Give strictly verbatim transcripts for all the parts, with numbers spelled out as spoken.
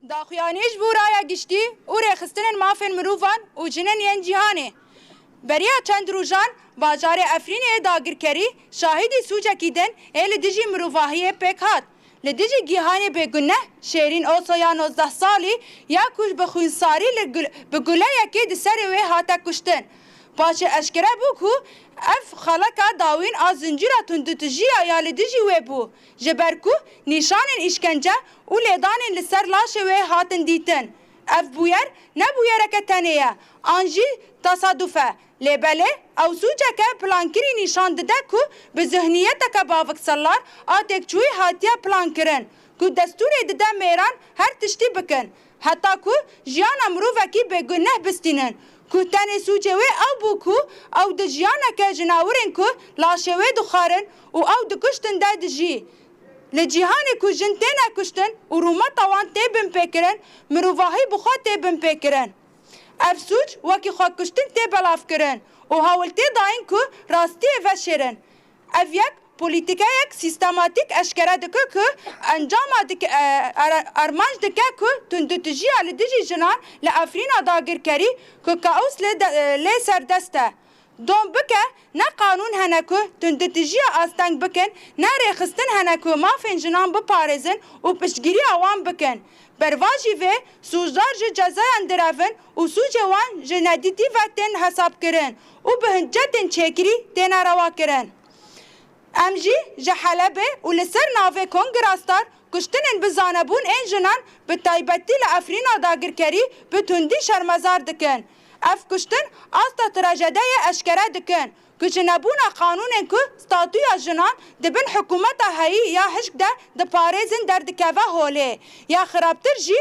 Daxuyanî ji bo raya giştî û rêxistinên mafên mirovan û jinên yên cîhanê. Beriya çend rojan bajarê Efrînê yê dagirkerî şahidî sûcekî din ê li dijî mirovahiyê pêk hat. Li dijî Gîhanê bêguneh Şêrîn Oso ya nozdeh salî ya ku bi xwînsarî li gul-, bi guleyekê di serê wê hate kuştin. Paşê eşkere bû ku ev xeleka dawîn a zincîra tundûtijî ya ya li dijî wê bû, ji ber ku nîşanên îşkence û lêdanên li ser laşê wê hatin dîtin. Ev bûyer ne bûyereke tenê ye, an jî tesaduf e. Lê belê ew sûceke plankirî nîşan dide ku bi zihniyeteke bavikselar a têkçûyî hatiye plankirin, ku destûrê dide mêran her tiştî bikin, heta ku jiyana mirovekî bêguneh bistînin, ku tenê sûcê wê ew bû ku ew di jiyaneke jinawirên ku laşê wê dixwarin û ew dikuştin de dijî. Li cîhanê ku jin têne kuştin û rûmeta wan tê binpêkirin, mirovahî bi xwe tê binpêkirin. Ev sûc wekî xwekuştin tê belavkirin û hewil tê dayîn ku rastiyê veşêrin. Ev yek polîtîkeyek sîstematîk eşkere dike ku encama dike, e, er-, armanc dike ku tundûtijiya li dijî jinan li Efrîna dagirkerî ku kaos lê de, e, lê serdest e. Dom bike, ne qanûn hene ku tundûtijiya asteng bikin, ne rêxistin hene ku mafên jinan biparêzin û piştgiriya wan bikin. Bervajî vê, sûcdar ji cezayan direvin û sûcê wan ji nedîtî ve tên hesabkirin û bi hincetên çêkirî têne rewakirin. Em jî ji Helebê û li ser navê Kongra Star kuştinên bi zanebûn ên jinan, bi taybetî li Efrîna dagirkerî, bi tundî şermezar dikin. Ev kuştin asta trajedeyê eşkere dikin ku ji nebûna qanûnên ku statûya jinan di bin hikûmeta heyî ya hişk de diparêzin derdikeve holê. Ya xirabtir jî,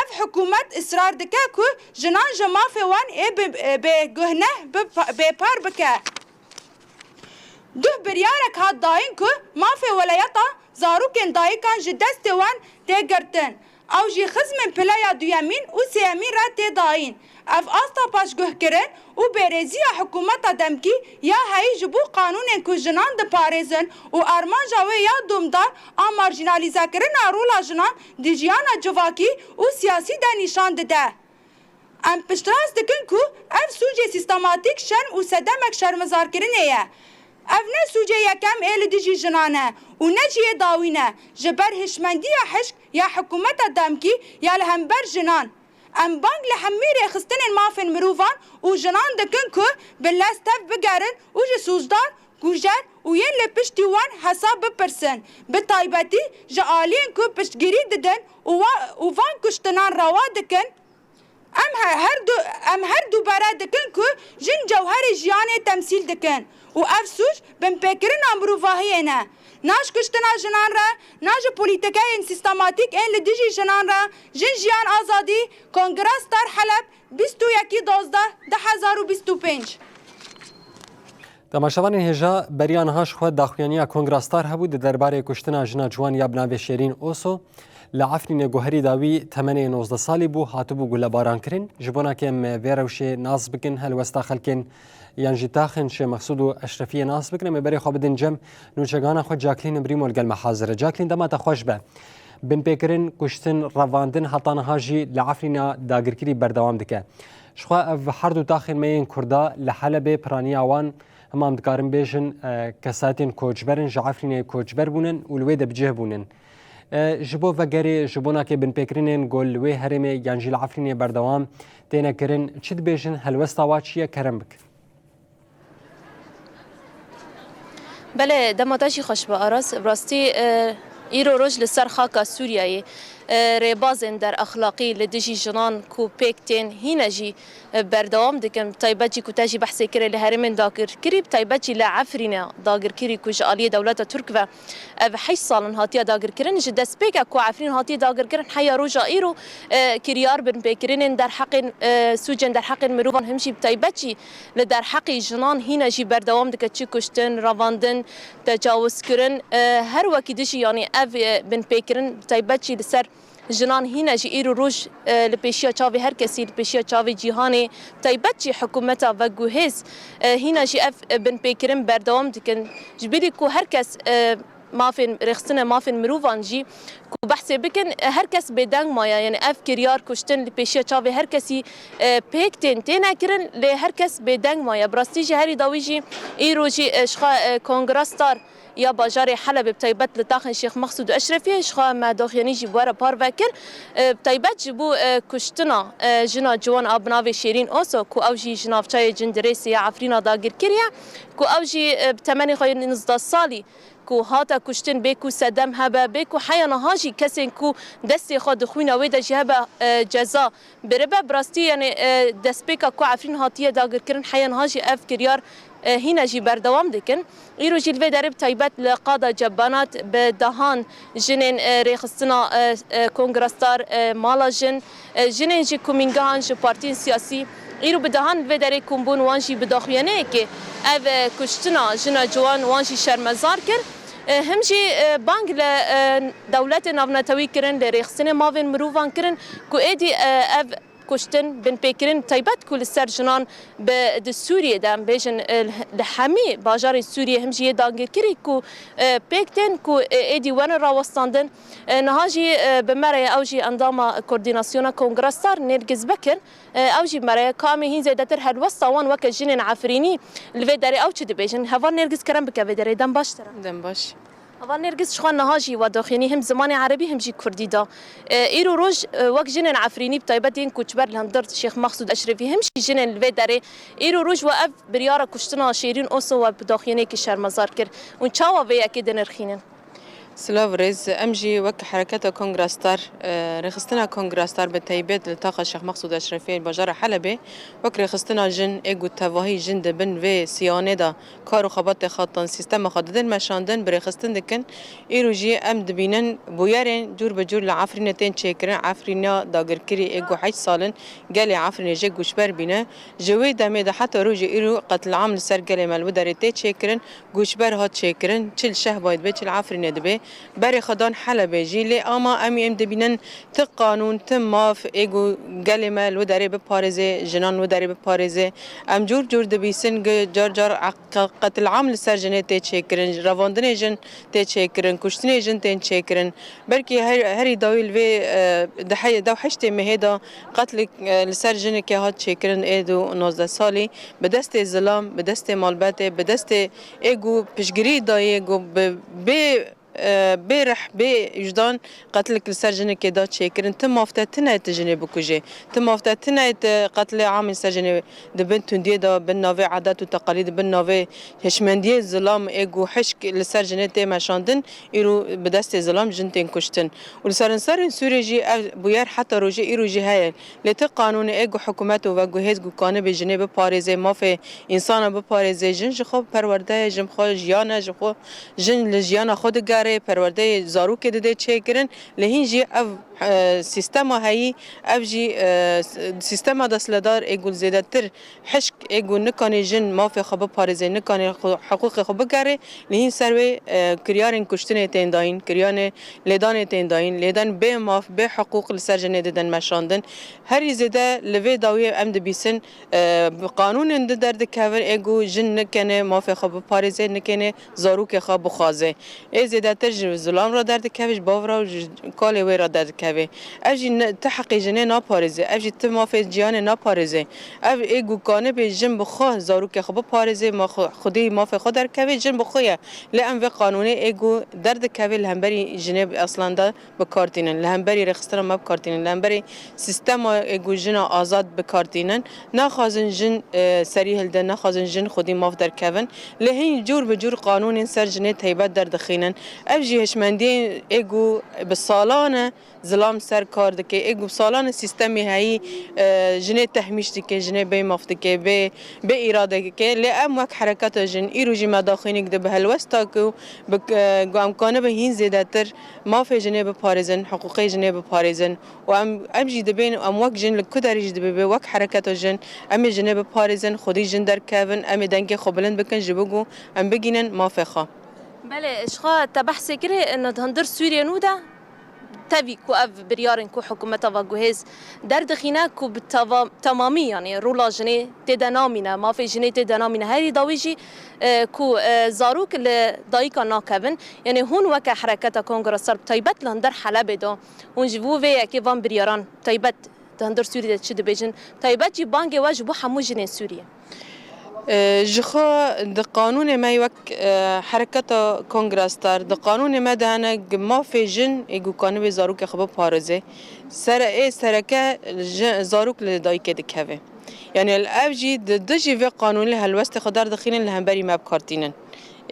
ev hikûmet israr dike ku jinan ji mafê wan ê bi, bêguhneh bi, bêpar bike. Duh biryarek hat dayîn ku mafê weleyeta zarokên dayikan ji destê wan tê girtin. Ew jî xizmên pileya duyemîn û sêyemîn re tê dayîn. Ev asta paşguhkirin û bêrêziya hikûmeta demkî ya heyî ji bo qanûnên ku jinan diparêzin û armanca wê ya domdar a marjînalîzekirina rola jinan di jiyana civakî û siyasî de nîşan dide. Em piştrast dikin ku ev sûcê sîstematîk şerm û sedemek şermizarkirinê ye. Ev ne sûcê yekem ê li dijî jinan e û ne jî yê dawîn e, ji ber hişmendiya hişk ya hikûmeta demkî ya li hember jinan. Em bang li hemî rêxistinên mafên mirovan û jinan dikin ku bi lez tev bigerin û ji sûcdar, kujer û yên li piştî wan hesab bipirsin, bi taybetî ji aliyên ku piştgirî didin û wa-, û van kuştinan rewa dikin. Em he-, her du, em her du bere dikin ku jin cewherê jiyanê temsîl dikin û ev sûc binpêkirina mirovahiyê ne. Na ji kuştina jinan re, na ji polîtîkeyên sîstematîk ên li dijî jinan re. Jin, Jiyan, Azadî, Kongra Star, Heleb, bîst û yekî dozdeh du hezar û bîst û pênc. Temaşevanên hêja, beriya niha ji xwe daxuyaniya Kongra Star hebû di derbarê kuştina jina ciwan ya bi navê Şêrîn Oso. Li Efrînê ku herî dawî temenê nozdeh salî bû, hatibû gulebarankirin. Ji bona ke em vê rewşê nas bikin, helwesta xelkên yan jî taxên Şêx Mexsûd û Eşrefiyê nas bikin, em ê berê xwe bidin cem nûçegana xwe Jacqueline Brîmo li gel me hazir e. Jacqueline, dema te xweş be. Binpêkirin, kuştin, revandin heta niha jî li Efrîna dagirkirî berdewam dike. Ji xwe ev her du taxên me yên Kurda li Helebê piraniya wan, hema em dikarin bêjin, e, kesayetên koçber in, ji Efrînê koçber bûnin û li wê de bi cih bûnin. E, ji bo vegerê, ji bo nakê binpêkirinên ku li wê herêmê yan jî li Efrînê berdewam têne kirin, çi dibêjin, helwesta wa çi ye, kerem bikin. Belê, dema te jî xweş be, Aras. Bi rastî, e, îro roj li ser xaka Sûriyeyê, e, rêbazên derexlaqî li dijî jinan ku pêk tên, hîne jî, e, berdewam dikin. Bi taybet jî ku te jî behsê kirê li herêmên dagirkirî, bi taybet jî li Efrînê dagirkirî ku ji aliyê dewleta Tirk ve ev heşt sal in hatiye dagirkirin. Ji destpêka ku Efrîn hatiye dagirkirin heya roja îro, e, kiryar binpêkirinên derheqên, e, sûcên derheqên mirovan him jî bi taybet jî li derheqê jinan hîne jî berdewam dike, çi kuştin, revandin, tecawizkirin, e, her wekî dijî, yanî ev, e, binpêkirin bi taybet jî li ser jinan hîne jî îro roj, e, li pêşiya çavê her kesî, li pêşiya çavê cîhanê, bi taybet jî hikûmeta veguhêz, e, hîne jî ev, e, binpêkirin berdewam dikin. Ji bilî ku her kes, e, mafên rêxistinê mafên mirovan jî ku behsê bikin, e, her kes bêdeng maye. Yani ev kiryar kuştin li pêşiya çavê her kesî, e, pêk tên têne kirin, lê her kes bêdeng maye. Bi rastî jî herî dawî jî îro jî, e, ji xwe, e, Kongra Star ya bajarê Helebê bi taybet li taxên Şêx Mexsûd û Eşrefiyê ji xwe me doxyanî jî bi we re parve kir. E, bi taybet ji bo, e, kuştina, e, jina ciwan a bi navê Şêrîn Oso ku ew jî ji navçeyê Cindirêsê ya Efrîna dagirkirî ye, ku ew jî, e, bi temenê xwe yê nîzdeh salî ku hate kuştin, bê ku sedem hebe, bê ku heya niha jî kesên ku destê xwe di xwîna wê de jî hebe, e, ceza biribe. Bi rastî, yani, e, destpêka ku Efrîn hatiye dagirkirin, heya niha jî ev kiryar, e, hîne jî berdewam dikin. Îro jî li vê derê bi taybet li qada Cebanat bi dehan jinên, e, rêxistina, e, e, Kongra Star, e, Mala Jin, e, jinên ji komîngehan, ji partiyên siyasî, îro bi dehan li vê derê kom bûn, wan jî bi daxuyaniyekê ev, e, kuştina jina ciwan wan jî şermezar kir. E, him jî, e, bang li, e, dewletê navnetewî kirin, li rêxistinê mavên mirovan kirin ku êdî, e, ev kuştin, binpêkirin taybet ku li ser jinan bi, di Sûriyê de, em bêjin, e, li hemî bajarên Sûriyê him jî yê dagirkirî ku, e, pêk tên ku, e, êdî wene rawestandin. E, niha jî, e, bi me re ye, ew jî endama Koordînasyona Kongra Star Nêrgiz Bekir, e, ew jî bi me re ye. Ka em ê hîn zêdetir helwesta wan weke jinên Efrînî li vê derê ew çi dibêjin? Heval Nêrgiz, kerem bike vê derê. Dem baş te re. Dem baş. Heval Nêrgiz, ji xwe niha jî we doxînî him zimanê erebî him jî kurdî da. E, îro roj, e, wek jinên Efrînî, bi taybet yên koçber li hundir Şêx Mexsûd Eşrefî, him jî jinên li vê derê, îro roj we ev biryara kuştina Şêrîn Oso we bi doxînekî şermezar kir. Hûn çawa vê yekê dinirxînin? Silav rêz, em jî wek hereketa Kongra Star, e, rêxistina Kongra Star bi taybet li taxa Şêx Mexsûd Eşrefî bajara Helebê, wek rêxistina jin ê ku tevahî jin di bin vê siyanê de kar û xebatê xwe, sîstema xwe didin meşandin, bi rêxistin dikin. Îro jî em dibînin bûyerên cûr bi cûr li Efrînê tên çêkirin. Efrîna dagirkirî ê ku heşt sal in gelê Efrînê jê goçber bîne. Ji wê demê de heta rojê îro qetliam li ser gelê me li wê derê tê çêkirin. Goçber hat çêkirin, çi li Şehbayê dibe, çi li Efrînê dibe. Berê xwe dan Helebê jî. Lê ama em ê em dibînin ti qanûn, ti maf ê ku gelê me li wê derê biparêze, jinan li wê derê biparêze. Em cûr cûr dibîsin, gi-, car car eq-, qetliam li ser jinê tê çêkirin, revandinê jin tê çêkirin, kuştinê jin tên çêkirin. Belkî her, herî dawî li vê, e, di he-, dew heştê mehê de qetlik, e, li ser jinekê hat çêkirin ê du nozdeh salî bi destê zilam, bi destê malbetê, bi destê ê ku piştgirî dayê ku bi bê e, bê rih, bê wijdan qetlik li ser jinekê da çêkirin. Ti maf te tine tu jinê bikujê. Ti maf te tine tu qetlê amê ser jinê di bin tundiyê da, bin navê edet û teqalîd, bin navê hişmendiyê zilam ê ku hişk li ser jinê tê meşandin, îro bi destê zilam jin tên kuştin. Û li seranserên Sûriyê jî ev bûyer heta rojê îro jî heye. Lê ti qanûnê ê ku hikûmet û veguhêz ku kanibê jinê biparêzê, mafê însana biparêzê, jin ji xwe perwerde ye, jin xwe jiyan e, ji xwe Jin li jiyana xwe digere, perwerdeyê zarokê dide çêkirin. Lê hîn jî ev, e, sîstema heyî, ev jî, e, s-, sîstema desthiledar ê ku zêdetir hişk ê ku nikanê jin mafê xwe biparêze, nikanê xwe, hiqûqê xwe bigere, lê hîn ser wê, e, kiryarên kuştinê tên dayîn, kiryarê lêdanê tên dayîn, lêdan bê maf, bê hiqûq li ser jinê didin meşandin. Herî zêde li vê dawiyê em dibîsin, e, bi qanûnên di derdikevin, ê ku jin nikene mafê xwe biparêze, nikene zarokê xwe bixwaze. Ê zêdetir ji zilam re derdikeve, ji bav re û ji kalê wê re derdikeve. Ev jî ne, ti heqê jinê naparêze, ev jî ti mafê ciyanê naparêze. Ev ê ku kanibê jin bi xwe zarokê xwe biparêze, ma xwe, xwedî mafê xwe derkeve, jin bi xwe ye. Lê em vê qanûnê ê ku derdikeve li hemberî jinê bi eslan de bi kar tînin, li hemberî rêxistina me bi kar tînin, li hemberî sîstema ê ku jina azad bi kar tînin. Naxwazin jin, e, serî hilde, naxwazin jin xwedî maf derkevin. Lê hîn cûr bi cûr qanûnên ser jinê teybet derdixînin. Ev jî hişmendiyên ê ku bi salan e zilam ser kar dike, ê ku bi salan e sîstemê heyî, e, jinê tehmîş dike, jinê bê maf dike, bê, bê îrade dike. Lê em wek hereketa jin îro jî me daxuyanî dide bi helwesta ku bi, e, ku em kanibe hîn zêdetir mafê jinê biparêzin, hiqûqê jinê biparêzin û em, em jî dibên, em wek jin li ku derê jî dibe, wek hereketa jin, em ê jinê biparêzin, xwedî jin derkevin, em ê dengê xwe bilind bikin ji bo ku em bigînin mafê xwe. Belê, ji xwe te behsê kirê, di hundir Sûriyê nû de tevî ku ev biryarên ku hikûmeta ve guhêz derdixîne ku bi teva-, temamî, yanî rola jinê tê de namîne, mafê jinê tê de namîne. Herî dawî jî, e, ku, e, zarok li dayika nakevin, yanî hûn weke hereketa Kongra Star bi taybet li hundir Helebê de, hûn ji bo vê yekê van biryaran taybet di hundir Sûriyê de çi dibêjin? Taybet jî bangê we ji bo hemû jinên Sûriyê. E, ji xwe di qanûnê me wek, e, hereketa Kongra Star, di qanûnê me de hene gi mafê jin ê ku kanibê zarokê xwe biparêze. Sere ê sereke ji zarok li dayikê dikeve. Yanî ev jî di dijî vê qanûnê helwestê xwe derdixînin, li hemberî me bi kar tînin.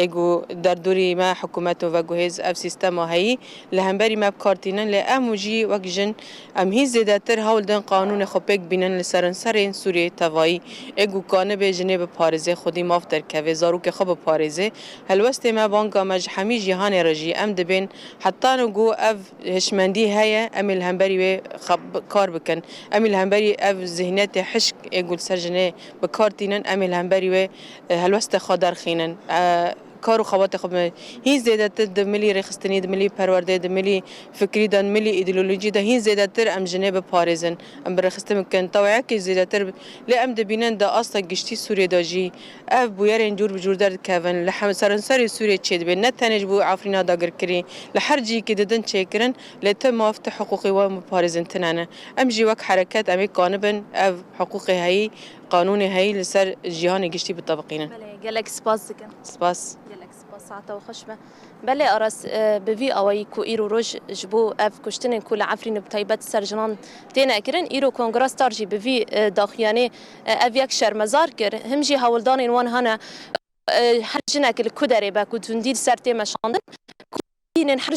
Ê ku derdorî me hikûmet û veguhêz ev sîstema heyî, li hemberî me bi kar tînin, lê em û jî wek jin em hîn zêdetir hewl din qanûnê xwe pêk bînin li seranserên Sûriyê tevayî. Ê ku kanibê jinê biparêzê, xwedî maf derkeve, zarokê xwe biparêzê. Helwestê me, banga me ji hemî cîhanê re jî em dibên, heta ku ev hişmendî heye, em ê li hemberî wê xwe bi-, kar bikin. Em ê li hemberî ev zihniyetê hişk ê ku li ser jinê bi kar tînin, em ê li hemberî wê, e, helwestê xwe derxînin. E, kar û xebatê xwe bi-, hîn zêdetir di milî rêxistinî, di milî perwerdê, di milî fikrî de, di milî îdeolojî de hîn zêdetir em jinê biparêzin. Em bi rêxistin bikin. Tawayekî zêdetir, lê em dibînin di asta giştî Sûriyê de jî ev bûyerên cûr bi cûr derdikevin. Li hem-, seranserê Sûriyê çêdibê. Ne tenê ji bo Efrîna dagirkirî, li her cihekî didin çêkirin, lê ti maf, ti hiqûqê wan biparêzin tine ne. Em jî wek hereket em ê kanibin ev hiqûqê heyî, qanûnê heyî li ser cîhanê giştî bitebiqînin. Belê, gelek spas dikim. Spas. Gelek spas, saeta we xweş be. Belê Aras, e, bi vî awayî ku îro roj ji bo ev kuştinên ku li Efrînê bi taybet ser jinan têne kirin, îro Kongra Star jî bi vî, e, daxuyanê, e, ev yek şermezar kir. Him jî hewldanên wan hene, e, her jinek li ku derê be ku tundî li ser tê meşandin, ku dînên her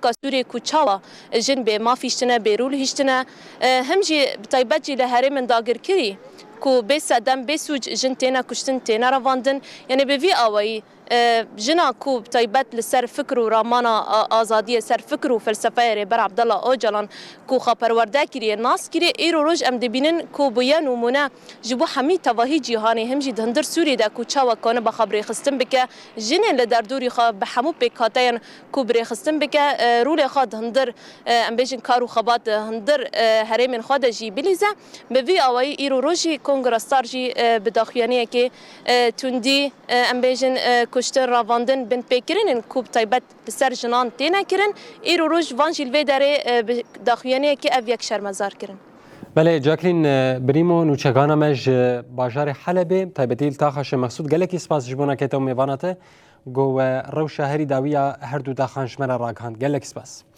Xaka Sûriyê ku çawa jin bê maf hiştine, bê rûl hiştine, e, him jî bi taybet jî li herêmên dagirkirî ku bê sedem, bê sûc jin têne kuştin, têne revandin. Yanî bi vî awayî, e, jina ku bi taybet li ser fikr û ramana a-, azadiyê, ser fikr û felsefeya Rêber Abdullah Ocalan ku xwe perwerde kiriye, nas kiriye, îro roj em dibînin ku bûye nimûne ji bo hemî tevahî cîhanê, him jî di hundir Sûriyê de ku çawa kaniba xwe bi rêxistin bike, jinên li derdorî xwe bi hemû pêkhateyên ku bi rêxistin bike, e, rolê xwe di hundir, e, em bêjin kar û xebat, e, hundir, e, herêmên xwe de jî bilîze. Bi vî awayî îro roj jî Kongra Star jî, e, bi daxuyaniyekê, e, tundî, e, em bêjin, e, kuştin, revandin, binpêkirinên ku bi taybet li ser jinan têne kirin, îro roj van jî li vê derê, e, bi daxuyaniyekê ev yek şermezar kirin. Belê, Jacqueline, e, Brîmo, nûçegana me ji bajarê Helebê, taybetî li taxa Şêx Mexsûd, gelekî spas ji bona kê te û mêvana te. Go we rewşa herî dawî ya her du taxan ji me re ragihand. Gelek spas.